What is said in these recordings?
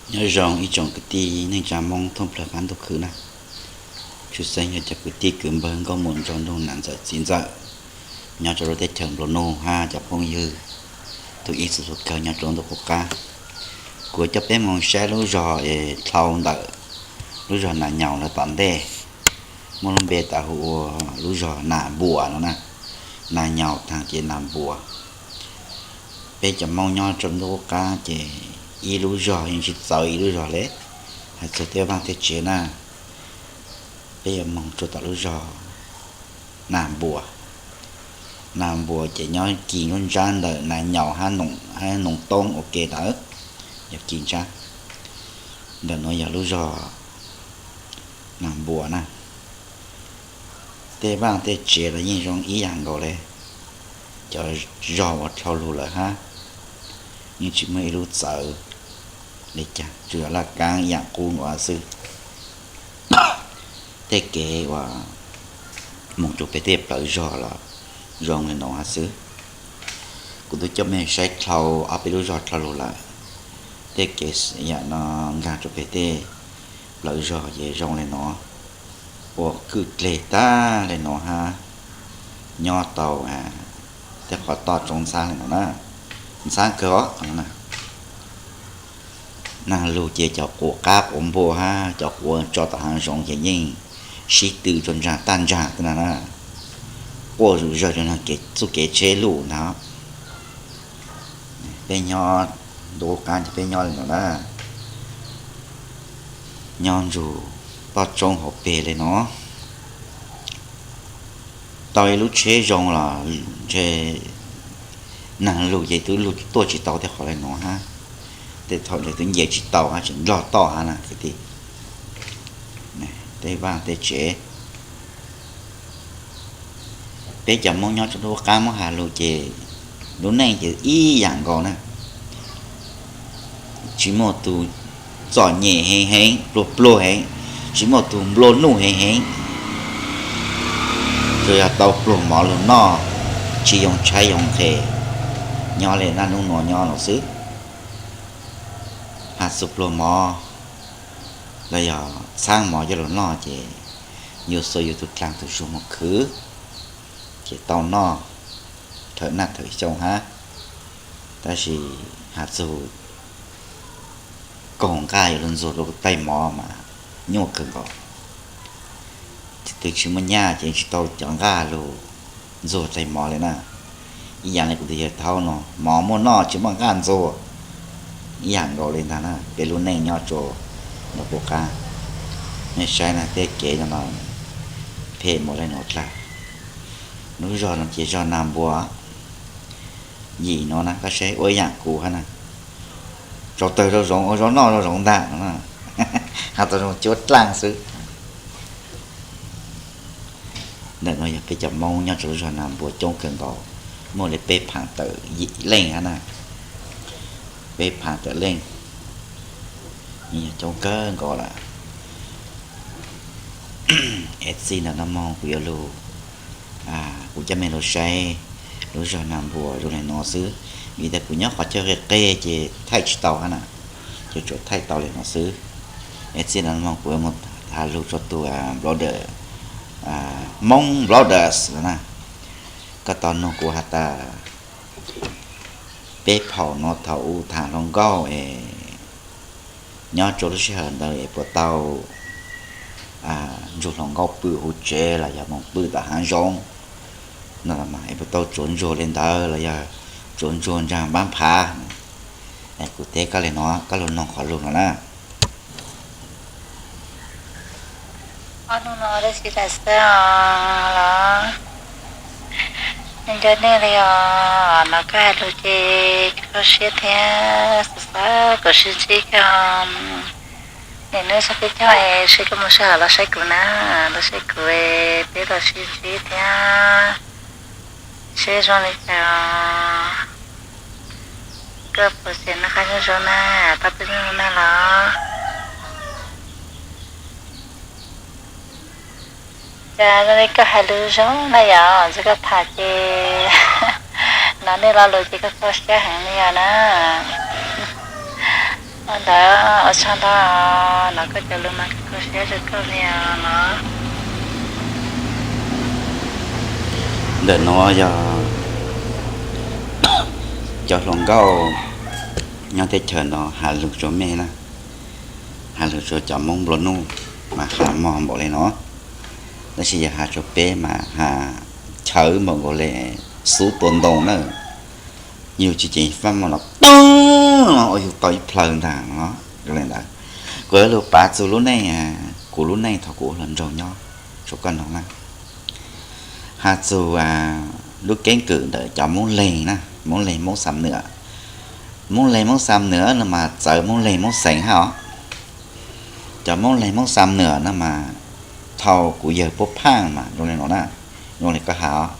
Nyob zoo ib tsoom kwv tij neej tsa Hmoob thoob plawg qab ntuj khwb na. Tshwj xeeb yog cov kwv tij kwv npawg nkauj muam nraug nus nam ntxawm txiv ntxawm nyob rau lub teb chaws nplua nuj hab cov phooj ywg tug ib txhia txhua kawg nyob rau ntuj qub qab. Kuv coj peb moog saib lub zog es dlhau ntawm lub zog Nas Nyaus lawv tom ntej, muaj lub npe tas hu ua lub zog Nas Npuas no na. Nas Nyaus taag ces Nas Npuas. Peb cov Hmoob nyob rau ntuj qub qab ces ib lub zog yeej tsis txawv ib lub zog le, hais txog tej vaaj tej tsev na. Peb yuav moog rua tom lub zog Nas Npuas. Nas Npuas ces nyob kis nruab nrab ntawm Nas Nyaus hab Noos Toob ua ke ntawd, yog kis nrab. Ntawm nuav yog lub zog Nas Npuas na. Tej vaaj tej tsev los yeej zoo ib yaam nkaus le, cov zog uas dlhau lug lawm hab, yeej tsis muaj ib lub txawv li cas, tsuas yog laj kaab ib yaam qub nkaus hab xwb. Tej kev uas moog rua peg tej plawv zog los zoo le nuav hab xwb. Kuv tub coj mej saib dlhau ob peb lub zog dlhau lug lawm, tej kev yaam no nkaag rua peg tej plawv zog ces zoo le nuav, ua kwj dleg tag le nuav hab, nyob tau tej qhov toj tsoob ntxhaab le nuav na, ntxhaab kawg os. Naag lug ces cov quav qab quav npua hab cov quav tso tom haav zoov ces yeej sib tw rua nraag taj nraag tag na, quaj zuj zawg rua txuj kev tsheb luj ntag. Peb nyob ntuj qub qab ces peb nyob le nuav na, nyob nrug toj tsoob hauv peg le nuav. Tau ib lub tsheb zoo los ntshe naag lug ces tub lug tuaj tsis tau tej qhov le nuav hab, tej thaum ntshe tub nce tsis tau hab tseem nplog toj hab na kwv tij. Tej vaaj tej tsev, peb cov Moob nyob rua ntuj qub qab muab has lug ces lub neej ces ib yaam nkaus na. Tsis muaj tug txom nyem heev heev, pluag pluag heev, tsis muaj tug nplua nuj heev heev. Tsuas yog tau pluag mov lug noj, tsis yoo tshaib yoo nqhis, nyob le naj nub nuav nyob lawm xwb. Has txug pluag mov los yog txhaab mov coj lug noj ces yug xuas yug tug dlaag tug zug moog khwv ces tau noj thawm naj thawm xyoo hab. Tab sis has txug kaug nqaj yuav lug ntxuag rua taig mov mas nyuaj kawg nkaus. Tug tsis muaj nyaj ces tsis tau cov nqaj lug ntxuag taig mov le na. Ib yaam le kuv tug yawg thaub no, mov muaj noj tsis muaj nqaj ntxuag. Ib yaam nkaus le ntag na, peb lub neej nyob rua ntuj qub qab. Nej saib na, tej kev no phem mus le nuav dlaag. Lub zog no ces zog Nag Npua yim no na, koj saib ua ib yaam kuv hab na, tsaus tawg rau zoov ua zaub noj rau zoov ntag no, has tau zoo cuab dlaaj xwb. Ntawm no yog peb cov Moob nyob rau lub zog Nag Npua coob kawg nkaus, muaj li peb phaam tawm yim leej hab na, peb phaam tawm leej, yog coob kawg nkaus lawm. Es txij ntawm no moog kuv yuav lug, kuv coj mej lug saib lub zog Nag Npua zoo le nuav xwb, vim tas kuv nyob qhov chaw qig qig ces thaij tsis tau hab na, ces tsuas thaij tau le nuav xwb. Es txij ntawm no moog kuv yuav has lug rua tug blogger, Moob Bloggers na, koj tau noog kuv has tas peb phaum nuav thaum u thaam hluas nkauj es nyob rua lub sij hawm ntawd es puas tau ntsuag hluas nkauj pw huv tsev los yog moog pw tom haav zoov no, es puas tau tsuav ntsuag le ntawd los yog tsuav ntsuag nraag npaab phav. Kuv teb koj le nuav, koj lug noog qhov lug no na. Ob hnub no dab tsi tas xwb os los? Nco nej li os, hnov koj has lug ces kho siab thiab xav xav kom sib ntsib koj. Nim no txog peb caug es seb koj muaj sij hawm los saib kuv na, los saib kuv es peb los sib ntsib thiab seb zoo li cas. Koj puas tseem noj qab nyob zoo na, tau peb noj na los? Cas zoo li koj hais lus zoo na yom, ntxuav koj tham ces hnov nej lo lus ces koj kho siab heev li yog na. Ua ntawd ua tsaug ntau, los koj cov lus mas kho siab rau koj li os. Ntawm no yog cov hluas nkauj nyob teb chaws no has lus rau mej na, has lus rau cov Hmoob nplua nuj, mas has mog npaum li no. Tab sis yog has rau peb mas has chawv npaum nkaus li xub tua ntoo na. Yus tsis ceev faj mog los tag no ua yus tau ib plhaw ntag no. Zoo li ntawd, kuv yuav lug pav txug lub neej, kuv lub neej thaum kuv ua hluas nraug nyob rau koj noog na. Has txug lub keeb kwm ntawm cov Moob Leeg na, Moob Leeg Moob Xam Nwam. Moob Leeg Moob Xam Nwam no mas txawv Moob Leeg Moob Xeev hab os. Cov Moob Leeg Moob Xam Nwam no mas thaum kuv yawg puab phaaj mas zoo li no na, zoo li koj has os.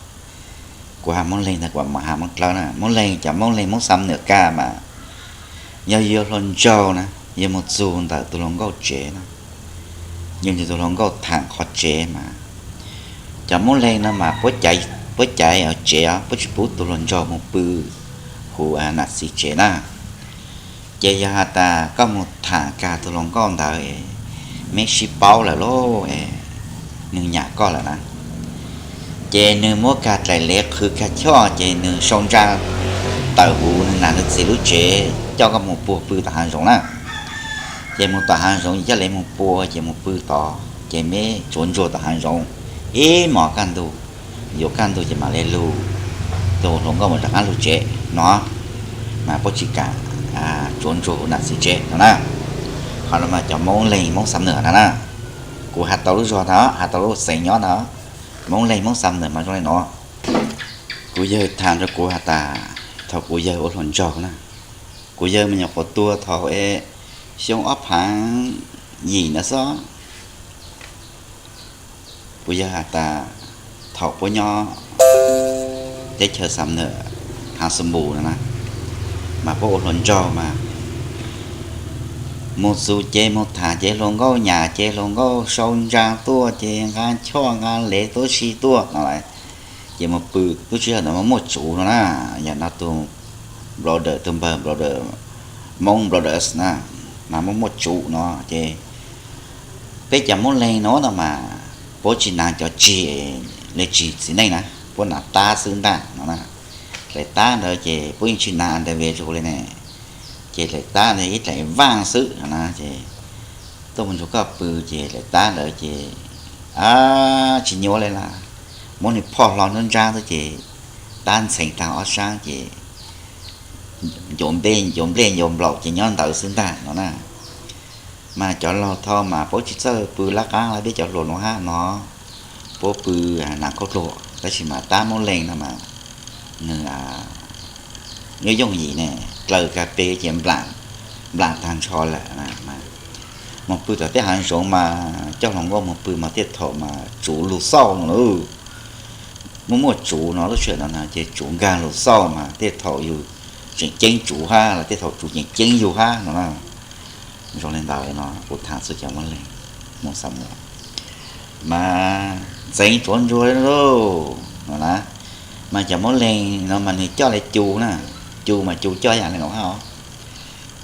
Kuv has Moob Leeg ntag, kuv mam has Moob Dlawb na. Moob Leeg, cov Moob Leeg Moob Xam Nwam kag mas yog yuav hluas nraug na, yuav mus txug ntawm tug hluas nkauj tsev na, yuav ntawm tug hluas nkauj thaam qhov tsev mas cov Moob Leeg no mas puab caiv tsev os, puab tsis pub tug hluas nraug mus pw huv nam txiv tsev na. Ces yog has tas koj mus tham kag tug hluas nkauj ntawd, meb sib paub lawm lauj, nwg nyam koj lawm na, ces nwg muab kag dlaim lev qhwv kag choj ces nwg sau ntsaa tawm huv nwg nam nwg txiv lub tsev coj koj mus puag pw tom haav zoov na. Ces mus tom haav zoov ces coj lev mus pua ces mus pw tod ces meb tsuav ntsuag tom haav zoov ib hmos kaj ntug, yuav kaj ntug ces mam le lug, tug hluas nkauj mam rov qaab lug tsev no, mas puab tsis kam tsuav ntsuag huv nam txiv tsev no na. Qhov no mas cov Moob Leeg Moob Xam Nwam no na. Kuv has tau lub zog ntag, has tau lub xeev nyob ntag. Moob Leeg Moob Xam Nwam mas zoo li no. Kuv yawg tham rau kuv has tas, thaum kuv yawg ua hluas nraug na, kuv yawg mas nyuam qhuav tuag thaum xyoo ob phaav yim ntawd xwb. Kuv yawg has tas, thaum puab nyob teb chaws Xam Nwam, haav Xu Npus no na, mas puab ua hluas nraug mas mus txug ces mus tham ces hluas nkauj nyam ces hluas nkauj sau ntsaa tuaj ces nqa choj nqa lev tuab si tuaj no lawm. Ces mus pw, lub sij hawm ntawd mas muaj tsuv no na, yog no tug brother, tug npawg brother, Moob Brothers na, mas muaj muaj tsuv no ces peb cov Moob Leeg no no mas puab tsis naav cov tsig le tsig txiv neej na, puab naav tab xwb ntaag no na. Dlaim tab ntawd ces puab yeej tsis naav underwear zoo li ne, ces dlaim tab ntawd ib dlaim vaaj xwb no na. Ces tuaj mus nrug koj pw ces dlaim tab ntawd ces tsis nyuaj le las, muab nwg phoj hlo nruab nraab xwb ces tab ntxhee taag ob sab ces ncuav nplej ncuav nplaum ces nyob ntawd xwb ntaag no na. Mas cov laug thaud mas puab tsis txawj pw lab qaab le peb cov hluas nuav hab no, puab pw naav kauj dluag, tab sis mas tab Moob Leeg no mas nwg yooj yooj yim ne, dlaws kag pe ces nplaam taag nrho lawm. Moog pw tom tej haav zoov mas coj hluas nkauj moog pw mas tej thaum mas tsuv lug xauj no lauj. Muaj muaj tsuv no lub sij hawm no ces tsuv nkaag lug xauj mas tej thaum yug tseem ceeb tsuv hab los tej thaum tsuv tseem ceeb yug hab no na. Zoo le ntawd no kuv thaam txug cov Moob Leeg Moob Xam Nwam mas ntxeev tsuav ntsuag lauj no na. Mas cov Moob Leeg no mas nwg coj le cu na, cu mas cu coj yaam le nuav hab os.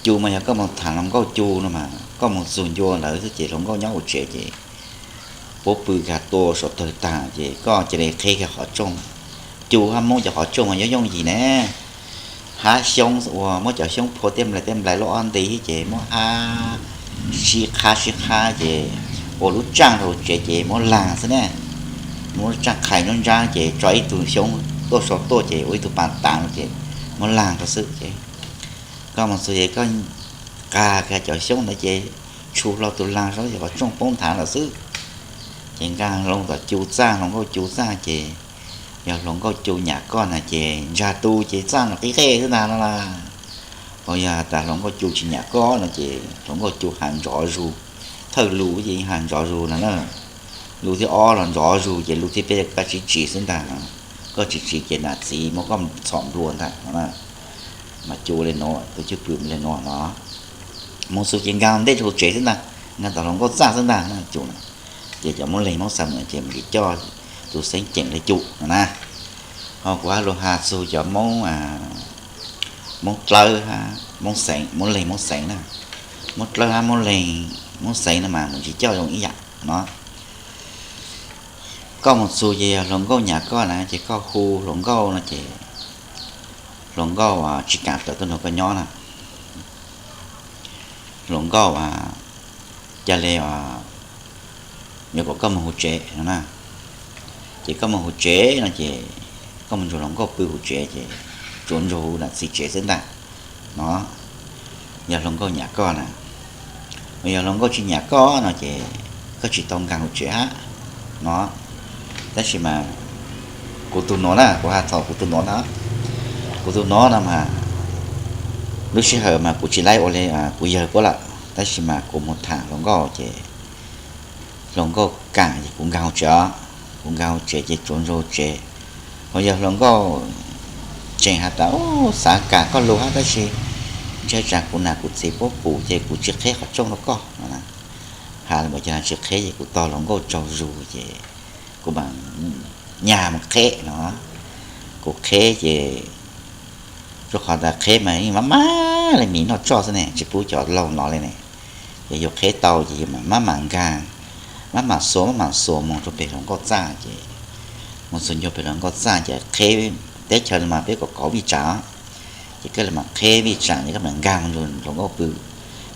Cu mas yog koj moog thaam hluas nkauj cu no mas koj moog txug ncua ntawd xwb ces hluas nkauj nyob huv tsev ces puab pw kag tua suav tawg taag ces koj ca le qheb kag qhov tsooj. Cu hab Moob cov qhov tsooj mas yooj yooj yim ne, hab xyoob ua muab cov xyoob phua tej nplais tej nplais lub ob nti ces muab hab sib qhab sib qhab ces ua lub tsaaj rau tsev ces muab laag xwb ne. Muab lub tsaaj qhais nruab nraab ces tso ib tug xyoob tuaj sau tuaj ces ua ib tug pas taav ces muab laag rau xwb ces koj moog txug ces koj qag kag cov xyoob ntawd ces tshu hlo tug laag saib yog qhov tsooj poob nthav lawm xwb. Ces nkaag loo tom cu txaj, hluas nkauj cu txaj ces yog hluas nkauj cu nyam koj na ces ntsag tu ces txaj no qib qej xwb ntag no las. Ho yog has tas hluas nkauj cu tsis nyam koj no ces hluas nkauj cu has nrov zug, thawj lus ces has nrov zug no na. Lus thib ob los nrov zug ces lus thib peb koj tsis tsis xwb ntag. Koj tsis tsis ces nam txiv muab koj txhom nplua ntag no na. Mas cu le nuav, tus cwj pwm le nuav no. Moog txug ces nkaag ntej rau tsev xwb ntag, nkaag tom hluas nkauj txaj xwb ntag na cu na. Ces cov Moob Leeg Moob Xam Nwam ces mam li coj tus xeeb ceem le cu no na. Ho kuv hab lug has txug cov Moob, Moob Dlawb hab Moob Xeev, Moob Leeg Moob Xeev na. Muab dlawb hab muab leeg, muab xeev no mas mus tsis coj zoo ib yam no. Koj mus txug ces yog hluas nkauj nyam koj na ces koj hu hluas nkauj no ces hluas nkauj tsis kam tawm tuaj nrog koj nyob na. Hluas nkauj ca le yuav kom koj mus huv tsev no na. Ces koj mus huv tsev no ces koj mus nrug hluas nkauj pw huv tsev ces tsuav nrug huv nam txiv tsev xwb ntag no. Yog hluas nkauj nyam koj na, yog hluas nkauj tsis nyam koj no ces koj tsis tau nkaag huv tsev hab no. Tab sis mas kuv tug nuav na, kuv has txog kuv tug nuav no, kuv tug nuav no mas lub sij hawm mas kuv tsis laib ua le kuv yawg puab lawm, tab sis mas kuv mus tham hluas nkauj ces hluas nkauj kam ces kuv nkaag huv tsev os. Kuv nkaag huv tsev ces tsuav nrug huv tsev. Ho yog hluas nkauj tseem has tas, xav kam koj lug hab tab sis ntshai tsam kuv nam kuv txiv puab pum ces kuv tsis qheb qhov rooj rau koj no. Has le npaum cas tsis qheb ces kuv tog hluas nkauj tsaug zug ces kuv mam nyag mus qheb no. Kuv qheb ces rua qhov tas qheb mas yeej maj maj le mis noj tsoj xwb ne, tsis pub cov laug nov le ne. Ces yus qheb tau ces yus mam maj mam nkaag, maj mam xuas maj mam xuas moog rua peg hluas nkauj txaj ces, moog txug ncua peg hluas nkauj txaj ces qheb, teb chaws no mas peb kom kov vij tsam, ces koj le mam qheb vij tsam ces koj mam nkaag moog rua hluas nkauj pw.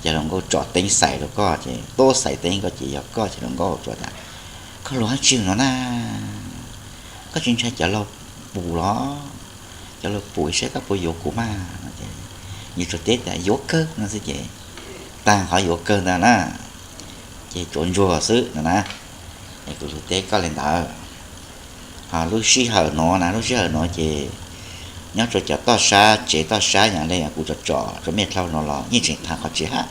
Ces hluas nkauj tsom teeb xais rua koj ces tuab xais teeb koj ces yog koj ces hluas nkauj tsuas tas, koj lug hab tsi no na, koj tsis ntshai cov laug pum los? Cov laug pum saib koj puas yuav kuv mas no. Yus tsuas teb tas yuav kawg no xwb ces taag qhov yuav kawg ntag na, ces tsuav ntsuag xwb no na. Es kuv lug teb koj le ntawd. Ho lub sij hawm nuav na, lub sij hawm nuav ces nyob rua cov toj sab, tsev toj sab yog le kuv tsom tsom rua mej dlhau no los yeej tseem thaam qhov tsev hab,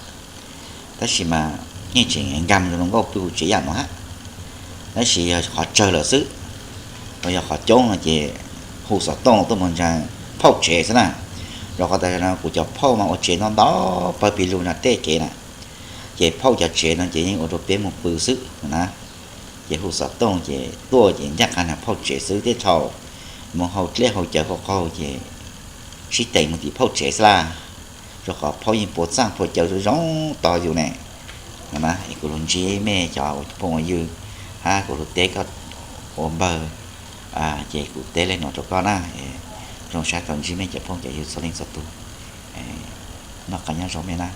tab sis mas yeej tseem nkaag rua hluas nkauj pw huv tsev yam nuav hab. Tab sis yog qhov tsawg lawm xwb, ho yog qhov coob no ces hu xov tooj tuaj moog ntsaag phauj tsev xwb na. Rua qhov tas no kuv cov phauj mas ua tsev ntau ntau pawg pig lug nrug tej kev na, ces phauj cov tsev no ces yeej ua rua peb moog pw xwb no na. Ces hu xov tooj ces tuaj ces ncaj qha nrug phauj tsev xwb, tej thaum moog hau dlej hau cawv qaug qaug ces sib teem moog tim phauj tsev xwb lawm, rua qhov phauj yeej puas txaaj puas cawv zoo zoo tos yus ne. No na, es kuv lug ntsib mej cov phooj ywg hab kuv lug teb koj ua npawg, ces kuv teb le nuav rua koj na. Zoo sab tau ntsib mej cov phooj cov ywg txhua leej txhua tug, noj qab nyob zoo mej na.